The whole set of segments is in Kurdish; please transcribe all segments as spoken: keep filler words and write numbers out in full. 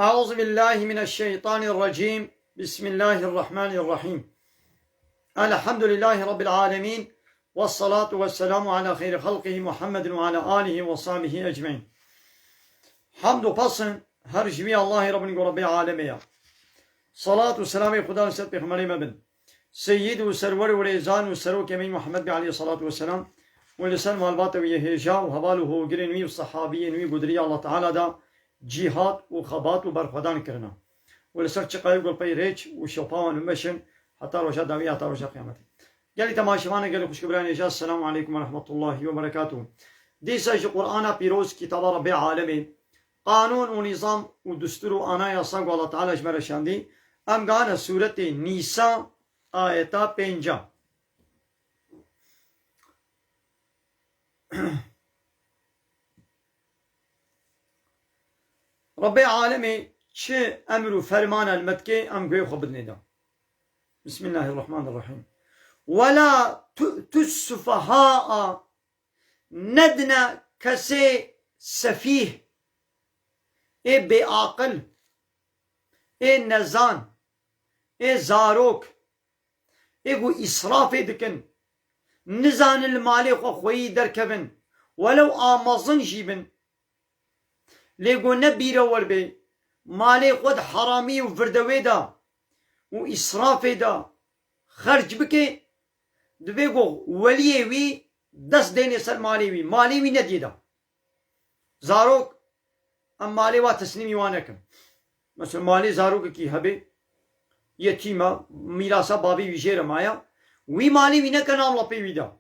أعوذ بالله من الشيطان الرجيم. بسم الله الرحمن الرحيم. الحمد لله رب العالمين. والصلاة والسلام على خير خلقه محمد وعلى آله وصحبه أجمعين. Hamd û pes in her ji wî Allahê re bin ku Rebbê alemê ye. Salat û selamê Xuda li ser Pêxemberê me bin. Seyyid û serwer û rêzan û serokê me Muhammed be aleyhissalatu vesselam û li ser malbata wî yê hêja û heval û hogirên wî û sehabiyên wî ku di riya Allah Teala de cîhad û xebat û berxwedan kirine. Û li ser çiqayê ku li pey rêç û şopa wan û meşin heta roja dawî, heta roja qiyametê. Gelî temaşevanê, gelî xwişk û birayên hêja, Esselamu aleykum ve rahmetullahi ve berekatuhu. Dîsa ji Qur'ana pîroz, kitaba Rebbê alemê, qanûn û nîzam û dustûr û anayasa ku Allah Teala ji me re şandî, em gane sûretê Nîsa, ayeta pênca. Rebbê alemê çi emir û fermana li me dike, em guhê xwe bidinê de. Bismillahirrahmanirrahim. Wela tu'tus sufahaa, nedine kesê sefîh, ê bêaqil, ê nezan, ê zarok, ê ku îsrafê dikin, nizanin li malê xwe xweyî derkevin, welew a mezin jî bin. Lê ku ne bîrewer bê, malê xwe di heramî û virdewê de û îsrafê de xerc bike, divê ku weliyê wî dest dêne ser malê wî, malê wî nediyê de. Zarok, em malê wa teslîmî wan nekin. Mesela malê zarokekî hebe, yetîm e, mîrasa bavê wî jê re maye, wî malê wî neke nav lapê wî de.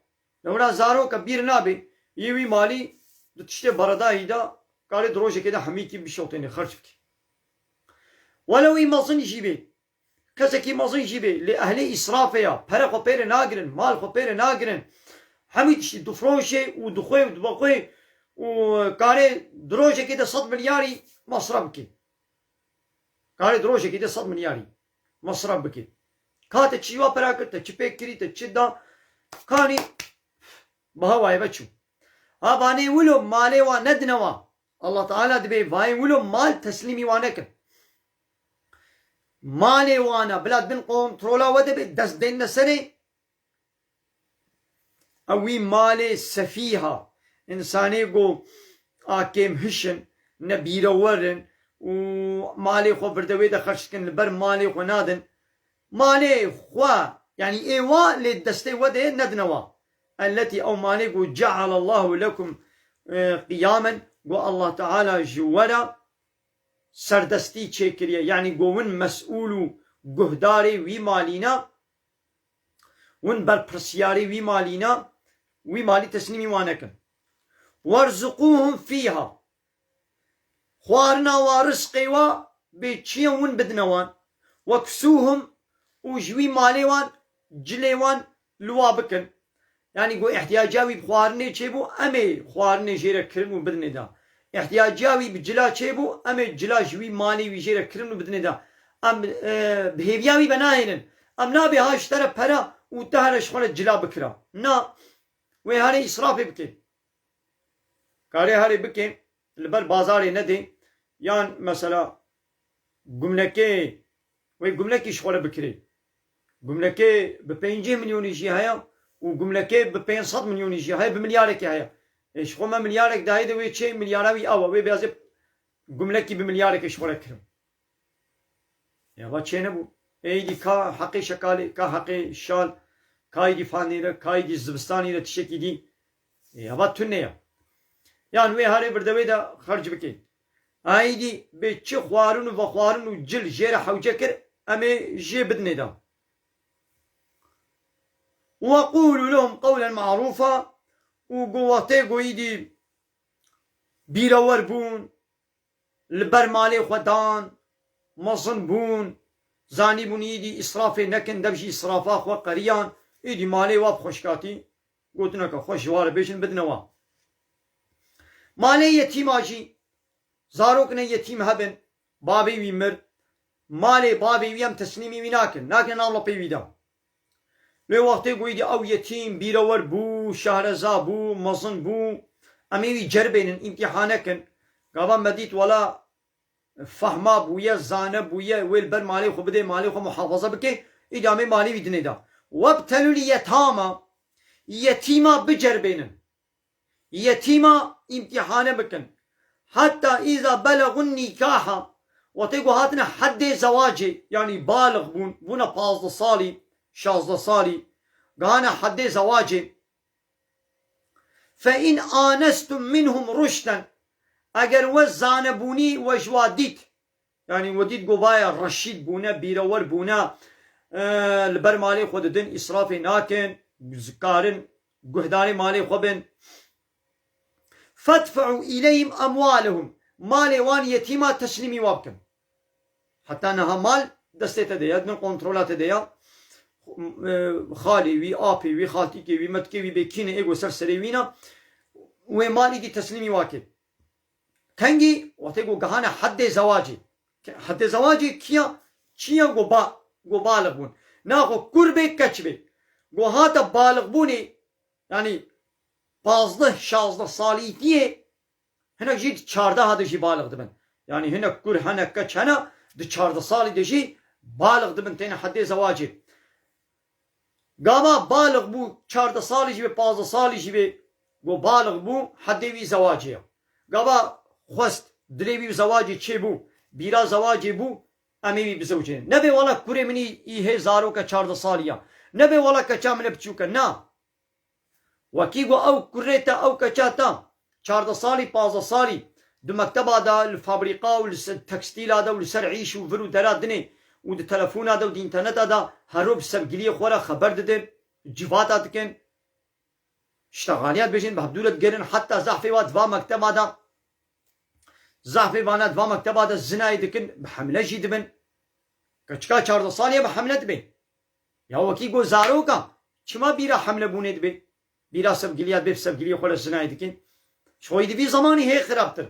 Lewra zarok e, bîr nabe, yê wî malî di tiştê beredayî de karê di rojekê de hemîkî bişotêne, xerc bike. Welew wî mezin jî bê, kesekî mezin jî bê, lê ehlê îsrafê ya, pere xwe pê re nagirin, mal xwe pê re nagirin. Hemî tiştî difroşê û dixwê û dibexwê û karê di rojekê de sed milyarî mesref bike. Karê di rojekê de sed milyarî mesref bike. Ka te çi wa pera kir, te çi pê kirî, te çi da, kanî bi hewayê ve çû. Ha vanê wilo malê wa nedine wa. Allah Teala dibê vayê wilo mal teslîmî wa nekin. Malê wana bila di bin kontrola we de be, dest dênine serê. Ew wî malê sefîha, însanê ku a kêm hiş in, ne bîrewer in û malê xwe virdewê de xerc dikin, li ber malê xwe nadin. Malê xwe, yanî ê wa lê destê we de nedine wa. Elletî, ew malê ku cealallahu lekum, e, qiyamen, ku Allah Teala ji we re serdestî çêkiriye. Yanî ku win mesûl û guhdarê wî malî ne, win berpirsiyarê wî malî ne, wî malî teslîmî wan nekin. Werzuquhum fîha. Xwarina wa, rizqê wa bê çiye win bidine wan. Weksuhum, û ji wî malê wan, cilê wan li wa bikin. Yanî ku ihtiyaca wî bi xwarinê çêbû, em ê xwarinê jê re kirin û bidinê da. Ihtiyaca wî bi cila çêbû, em ê cila ji wî malê wî jê re kirin û bidinê da. Em, e, bi hêviya wî venahênin. Em nabê ha ji te re pera û te here ji xwe re cila bikira. Na, wê herê îsrafê bike. Karê herê bike, li ber bazarê nedê, yan mesela gumlekê, wê gumlekî ji xwe re bikirê. Gumlekê bi pêncî milyonî jî heye û gumlekê bi pênc sed milyonî jî heye, bi milyarekê heye. Ê, ji xwe me milyarek dayê de wê çê milyara wî ew e, wê bêjê gumlekî bi milyarekê ji xwe re kirim. Ê, eva çênebû. Êdî ka heqê şekalê, ka heqê şal, ka êdî fanîre, ka êdî zivistanî re tiştekî dî. Ê, eva tune ye. Yan wê herê virdewê de xerc bike. Aydî bê çi xwarin û vexwarin û cil jê re hewce kir, em ê jê bidinê de. Ve qûlû lehum qewlen ma'rûfa, û go wextê go êdî bîrewer bûn, li ber malê xwe dan, mezin bûn, zanîbûn êdî îsrafê nekin, dev jî îsrafa xwe qeriyan, êdî malê wa bi xweşkatî gotineke xweş ji wa re bêjin, bidine wa. Malê yetîma jî, zarokine yetîm hebin, bavê wî mir, malê bavê wî em teslîmî wî nakin, nakin nav lapê wî de. Lê wextê ku êdî ew yetîm, bîrewer bû, şehreza bû, mezin bû, em ê wî ceribênin, îmtîhane kin. Gava me dît, wela fehma bûye, zane bûye, wê li ber malê xwe bidê, malê xwe muhafaza bike, îdî em ê malê wî dinê de. Webtelul yetama, yetîma biceribênin. Yetîma îmtîhane bikin. Heta îza belegun nîkaha, wextê ku hatine heddê zewacê, yanî balix bûn, bûne pazdeh salî, şazdeh salî, gihane heddê zewacê. Fe in anestum minhum ruşden, eger we zanebûnî we ji wa dît, yanî we dît ku vaya reşîd bûne, bîrewer bûne, e, li ber malê xwe didin, îsrafê nakin, zikarin, guhdarê malê xwe bin. Fedfe'u ileyhim emwalehum. Malê wan yetîma teslîmî wa bikin. Heta niha mal destê te de ye, di bin kontrola te de ye. E, xalê wî, apê wî, xaltîkê wî, metikê wî bê kî ne, ê ku ser serê wî ne, wê mal îdî teslîmî wa kê. Kengî, wextê ku gihane heddê zewacê. Heddê zewacê kiya, çiya ku ba, ku balix bûn. Naxwe kur bê, keç bê. Ku hate balixbûnê, yanî pazdeh, şazdeh salîtiyê, hinek jî di çardeha de jî balix dibin. Yanî hinek kur, hinek keç hene, di çardeh salî de jî balix dibin, têne heddê zewacê. Gava balix bû, çardeh salî jî bê, pazdeh salî jî bê, ku balix bû, hedê wî zewacê ye. Gava xwest, dilê wî zewacê çêbû, bîra zewacê bû, em ê wî bizewicênin. Nebê wela kurê min î, î hê zaroke çardeh salî ya. Nebê wela keça min e biçûk e. Na. Wekî ku ew kurê te, ew keça te, çardeh salî, pazdeh salî, di mekteba de, li fabrîka û li ser tekstîla de û li ser îş û vir û dera dinê û di telefona de û di înterneta de hero bi sevgiliyê xwe re xeber didin, civata dikin, ştexaliya dibêjin, bi hevdû re digerin, heta zehfê wa di va mekteba de, zehfê vana di va mekteba de zinayê dikin, bi hemle jî dibin. Keçika çardeh salî ye bi hemle dibe. Ya wekî got zaroka, çima bîra hemlebûnê dibe? Bîra sevgiliya dibe, bi sevgiliyê xwe re zinayê dikin. Ji xwe di vî zemanî hê xirabtir.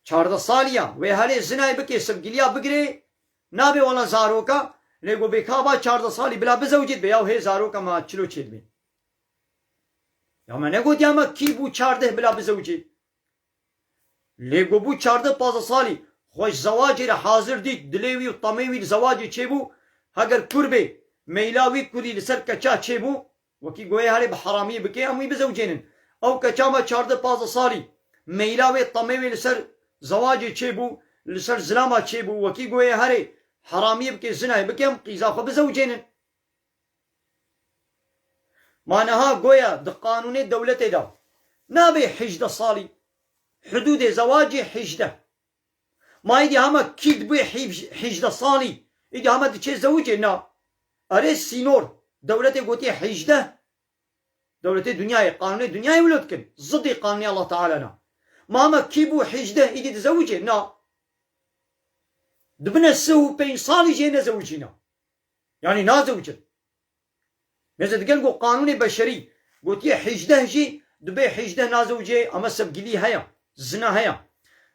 Çardeh salî ya, wê herê zinayê bike, sevgiliya bigire, nabe wela zaroka, lê got bê ka ba çardeh salî bila bizewicê dibe, ya hê zaroka me çilo çê dibe. Ya me negotiya me kî bû çardeh bila bizewicê. Lê ku bû çardeh pazdeh salî, xwe ji zewacê re hazir dît, dilê wî û temê wî li zewacê çêbû, heger kur bê, meyla wî kurî li ser keça çêbû, wekî goyê herê bi heramiyê bike, em wî bizewicênin. Ew keça me çardeh pazdeh salî, meyla wê, temê wê li ser zewacê çêbû, li ser zilama çêbû, wekî goyê herê heramiyê bike, zinayê bike, em qîza xwe bizewicênin. Ma niha goya di qanûnê dewletê de nabe hejdeh salî, hudûdê zewacê hejdeh. Ma îdî hema kî dibê hîv-, hejdeh salî, îdî hema diçe zewicê? Na. Erê sînor, dewletê gotiye hejdeh. Dewletê dinyayê, qanûnê dinyayê wilo dikin. Zidê qanûnê Allah Teala na. Ma hema kî bû hejdeh, îdî dizewicê? Na. Dibine sih û pênc salî jê nezewicîne. Yanî nazewicin. Mêze digel ku qanûnê beşerî gotiye hejdeh jî, dibê hejdeh nazewicê, ama sevgilî heye, zina heye.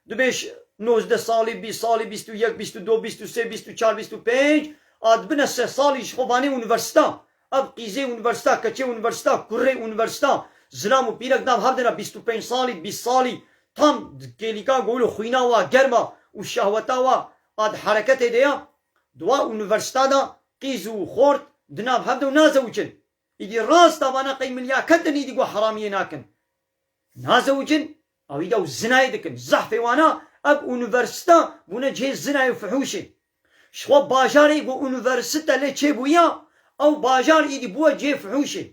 Dibê ş-, nozdeh salî, bîst salî, bîst û yek, bîst û du, bîst û sê, bîst û çar, bîst û pênc, a dibine sih salî ji xwe vanê unîversîta. Ev qîzê unîversîta, keçê unîversîta, kurê unîversîta, zilam û pîrek nav hev de ne, bîst û pênc salî, bîst salî, tam kêlîka gol û xwîna wa germa û şehweta wa a di hereketê de ya. Di wa unîversîta de qîz û xort di nav hev de û nazewicin. Îdî rast a vana qey milyaket in, îdî ku heramiyê nakin. Nazewicin, ew îdî ew zinayê dikin. Zehfê wana ev unîversîta bûne cihê zinayê û fihûşê. Ji xwe bajarê ku unîversîte lê çêbûya, ew bajar îdî bûye cihê fihûşê.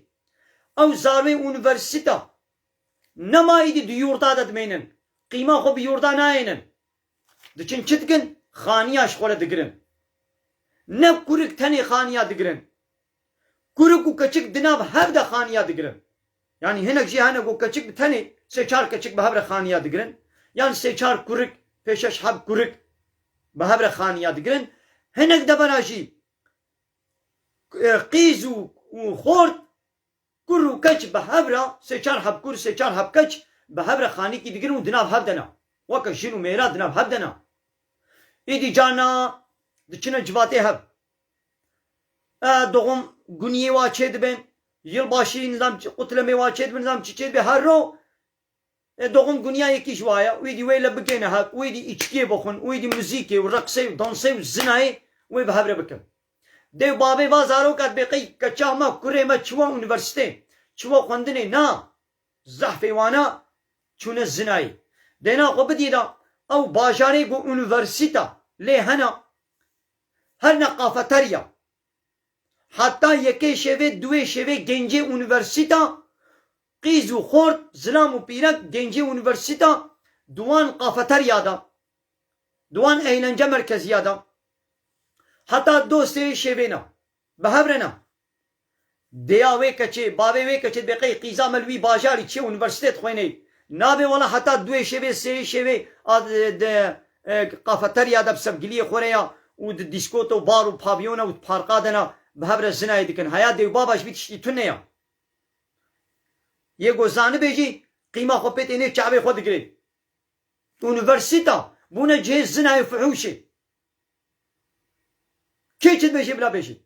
Ew zarwê unîversîta nema îdî di yurda de dimênin. Qîma xwe bi yurda nayênin. Diçin çi dikin? Xaniya ji xwe re digirin. Ne kurik tenê xaniya digirin. Kurik û keçik di nav hev de xaniya digirin. Yanî hinek jî hene ku keçik bi tenê, sê çar keçik bi hev re xaniya digirin. Yan sê çar kurik, pê şeş heb kurik bi hev re xaniya digirin. Hinek devera jî, e, qîz û, û xort, kur û keç bi hev re, sê çar heb kur, sê çar heb keç bi hev re xanîkî digirin û di nav hev de ne. Weke jin û mêra di nav hev de ne. Îdî carna diçine civatê hev. E, doğum güniyê wa çêdibin, yılbaşı nizam çi, kutlemê wa çêdibin, nizam çi çêdibe, her ro E, doğum günü ya yekî ji wa ye, wî dî wê le bigêne hev, wî dî îçkiyê bixwin, wî dî muzîkê û reqsê û dansê û zinayê wê bi hev re bikin. Dê û bavê va zaroka dibê qey keça me, kurê me çiwa unîversîtê, çiwa xwendinê, na, zehfê wana çûne zinayê. Dêna xwe bidî de ew bajarê ku unîversîta lê hene, her ne kafeterya. Heta yekê şevê, duwê şevê gencê unîversîta, qîz û xort, zilam û pîrek, gencê unîversîta, di wan kafeterya de, di wan eğlence merkeziya de, heta dostê şevê ne. Bi hev re ne. Dêya wê keçê, bavê wê keçê dibê qey qîza me li wî bajarî çê unîversîtê dixwênê. Nabê wela heta duwê şevê, sêyê şevê a, de, e, kafeterya de bi sevgiliyê xwe re ya û di dîskota û bar û pavyona û di parka de na bi hev re zinayê dikin. Heya dê û bava ji vî tiştî tune ya. Yê ku zanibê jî qîma xwe pê tênê çavê xwe digirê. Unîversîta bûne cihê zinayê fuhûşê. Kê çi dibêje bila bêje.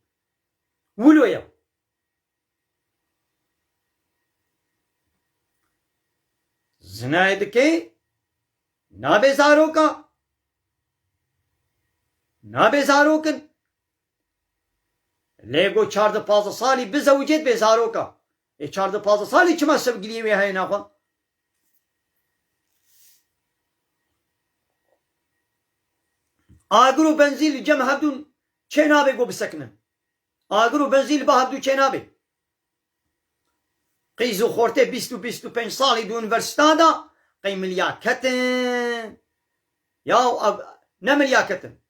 Wilo ye. Zinayê dike, nabe zaroka, nabe zarokin. Lê go çardeh pazdeh salî bizewicê dibê zaroka. Ê çardeh pazdeh salî çima sevgiliyê wê heye naxwe? Agir û benzîn li cem hevdûn çê nabe go bisekinin. Agir û benzîn li ba hevdû çê nabe. Qîz û xortê bîst û bîst û pênc salî di unîversîta de qey milyaket in. Ya ev ne milyaket in.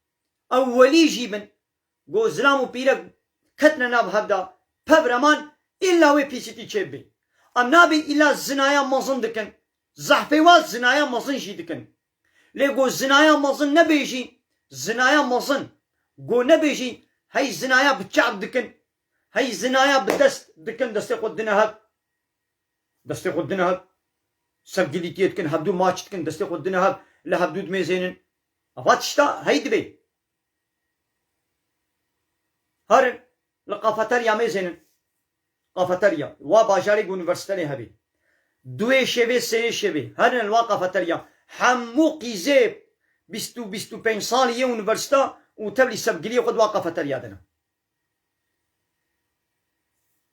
Ew welî jî bin. Go zilam û pîrek ketine nav hev de, pevreman îlla wê pîsîtî çêbibê. Em nabê îlla zinaya mezin dikin. Zehfê wa zinaya mezin jî dikin. Lê go zinaya mezin nebêjî, zinaya mezin go nebêjî, hey zinaya bi çav dikin, hey zinaya bi dest dikin, destê xwe dine hev. Destê xwe dine hev. Sevgilîtiyê dikin, hevdû maç dikin, destê xwe dine hev, li hevdû dimêzênin. Ava tişta hey dibê. Herin li kafeterya mêzênin. Kafeterya. Wa bajarê ku unîversîte lê hebê. Duê şevê, sêyê şevê. Herin li wa kafeterya. Hemû qîzê bîst û bîst û pênc salî yê unîversîta û tevlî sevgiliyê xwe di wa kafeterya de ne.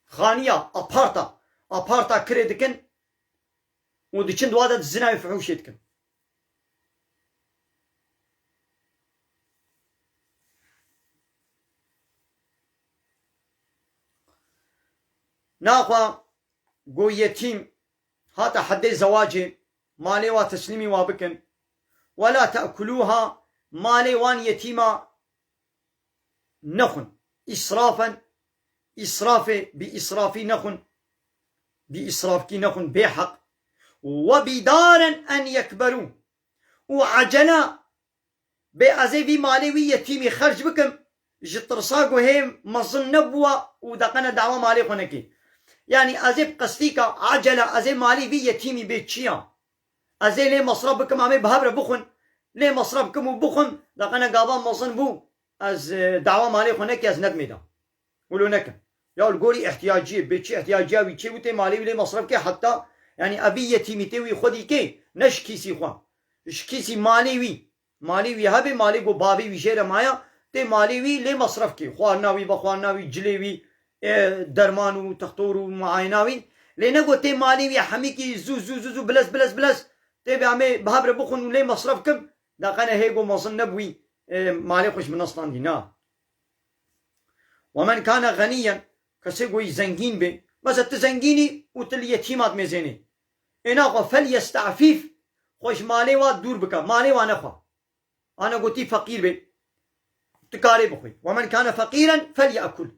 Xaniya, aparta, aparta kirê dikin û diçin di wa de di zinayê fuhûşê dikin. Naxwe go yetîm hate heddê zewacê, malê wa teslîmî wa bikin. Wela te'kulûha, malê wan yetîma nexwin. Îsrafen, îsrafê, bi îsrafî nexwin. Bi îsrafkî nexwin, bê heq. Ve bidaren en yekberû. Û ecela bê ez ê vî malê wî yetîmî xerc bikim, ji tirsa ku hê mezin nebûwa û deqene dawa malê xwe nekê. Yanî ez ê bi qestîka ecela ez ê malê vî yetîmî bê çiya. Ez ê lê mesref bikim, em ê bi hev re bixwin. Lê mesref bikim û bixwim, deqene gava mezin bû, ez, e, dawa malê xwe nekê, ez nedimê de. Wilo nekin. Ya li gorî ihtiyaciyê, bê çi ihtiyaciya wî çê û tê malê wî lê mesref ke heta, yanî evî yetîmî tê wî xwedî kê, ne ji kîsî xwe. Ji kîsî malê wî. Malê wî hebe, malê ku bavê wî jê re maya, tê malê wî lê mesref kê. Xwarina wî, vexwarina wî, cilê wî, e, derman û textor û muayena wî. Lê ne ku tê malê wî hemîkî zû, zû, zû, zû, bilez, bilez, bilez, tê bê em ê bi hev re bixwin û lê mesref kim, deqene hê ku mezin nebûyî, e, malê xwe ji min neslandî, na. Ve men kane xeniyen, kesê ku yî zengîn bê, mesela tu zengînî û tu li yetîma dimêzênî. Ê naxwe, fel yestefîf, xwe ji malê wa dûr bike, malê wa nexwe. Ana gotî feqîr bê, tu karê bixwî. Ve men kane feqîren fel ye'kul.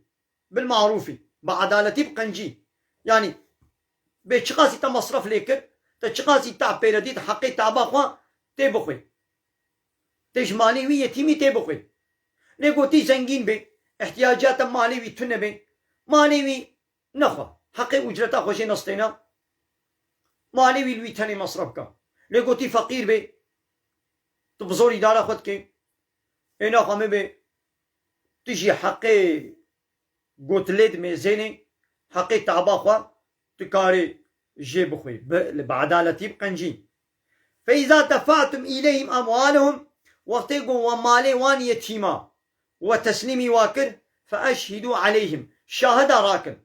Bil marûfî. Bi edaletî, bi qencî. Yanî, bê çiqasî te mesref lê kir, te çiqasî te'b pê re dît, heqê te'ba xwe tê bixwî. Tê ji malê wî yetîmî tê bixwî. Lê gotî zengîn bê, ihtiyaciya te malê wî tune bê. Malê wî nexwe. Heqê ucreta xwe jê nestêne. Malê wî li wî tenê mesref bike. Lê gotî feqîr bê. Tu bi zor îdara xwe dikê. Ê naxwe me bê. Tu jî heqê gotilê dimêzênê. Heqê te'ba xwe tu karê jê bixwî, bi, li bi edaletî biqencî. فإذا دفعتم إليهم أموالهم, wextê ku we malê wan yetîma we teslîmî wa kir, فأشهدوا عليهم, şahida rakin.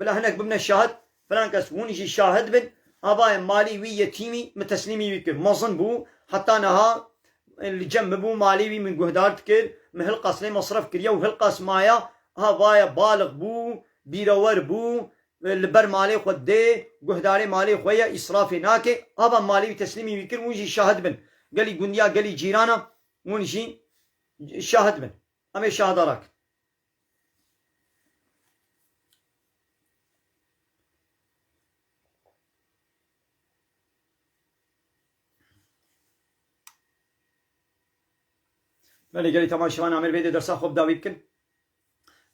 Bila hinek bibine şahid, filan kes, hûn jî şahid bin, ava ye malê wî yetîmî min teslîmî wî kir. Mezin bû, heta niha li cem min bû, malê wî min guhdar dikir, min hilqas lê mesref kiriye û hilqas maya, ha va ye balix bû, bîrewer bû, li ber malê xwe dê, guhdarê malê xwe ye, îsrafê nake, ava malê wî teslîmî wî kir, hûn jî şahid bin. Gelî gundiya, gelî cîrana, hûn jî şahid bin. Em ê şahida rakin. Belê, gelî temaşevan, em ê vê de dersa xwe bi dawî bikin.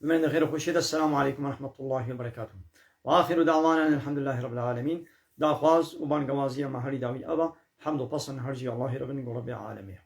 Bimînin di xêr û xweşiyê de. Esselamu aleykum ve rahmetullahi ve berekatuhu. Ve axiru da'wana enelhamdülillahi rabbil alemin. Daxwaz û bangewaziya me herî dawî ev e. Hemd û pesn her cî Allahê re bin, ku Rebbê alemê ye.